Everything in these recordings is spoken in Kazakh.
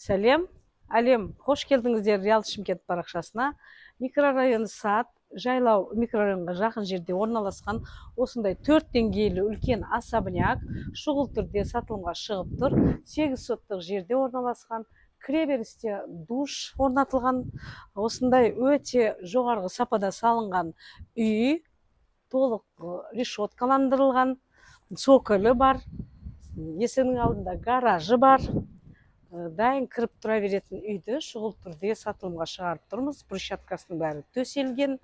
Сәлем, әлем! Қош келдіңіздер Реал Шымкент парақшасына. Микрорайон Сад, Жайлау микрорайонға жақын жерде орналасқан осындай төрт деңгейлі үлкен особняк шұғыл түрде сатылымға шығып тұр. 8 соттық жерде орналасқан, кіреберісте душ орнатылған. Осындай өте жоғарғы сапада салынған үй, толық решеткаландырылған, цоколі бар, есігінің алдында гаражы бар. Дайын кіріп тұра беретін үйді шұғыл түрде сатылымға шығарып тұрмыз. Брусчаткасының бәрі төселген.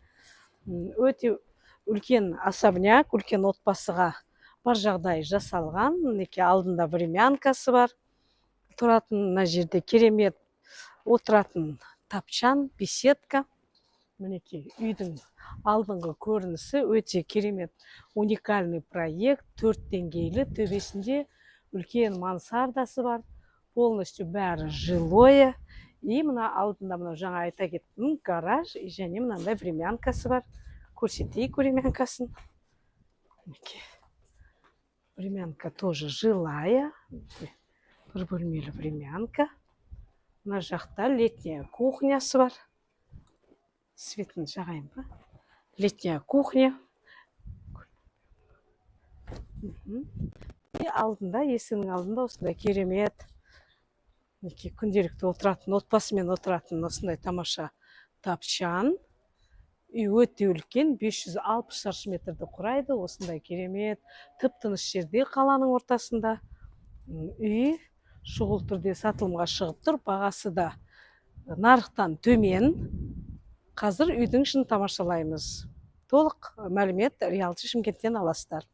Өте үлкен особняк, үлкен отбасыға бар жағдай жасалған. Мінекей, алдында времянкасы бар тұратын, мына жерде керемет отыратын тапчан, беседка. Мінекей, үйдің алдыңғы көрінісі өте керемет, уникальный проект. Төрт деңгейлі, төбесінде үлкен мансардасы бар, полностью бәрі жилое. И мына алдында, мынау жаңа айта кеттім, гараж және мынандай времянкасы бар. Көрсетейік времянкасын. Мінекей, времянка тоже жилая, бір бөлмелі времянка. Мына жақта летняя кухнясы бар. Светін жағайын ба? Летняя кухня. И алдында, есігінің алдында осындай керемет, мінекей, күнделікті отыратын, отбасымен отыратын осындай тамаша тапчан. Үй өте үлкен, 560 шаршы метрді құрайды. Осындай керемет, тып тыныш жерде, қаланың ортасында үй шұғыл түрде сатылымға шығып тұр. Бағасы да нарықтан төмен. Қазір үйдің ішін тамашалаймыз. Толық мәлімет Реалти Шымкенттен аласыздар.